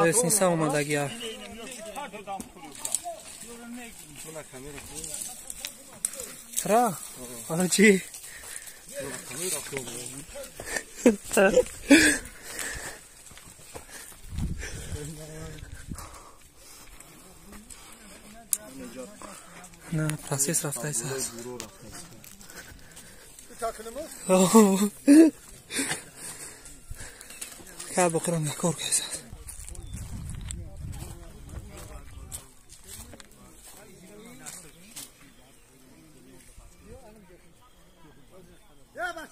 Лесница омадагия. Тра? Ана чӣ? На процесс рафтайса. Ка бохирам кор кайса. Ya bak,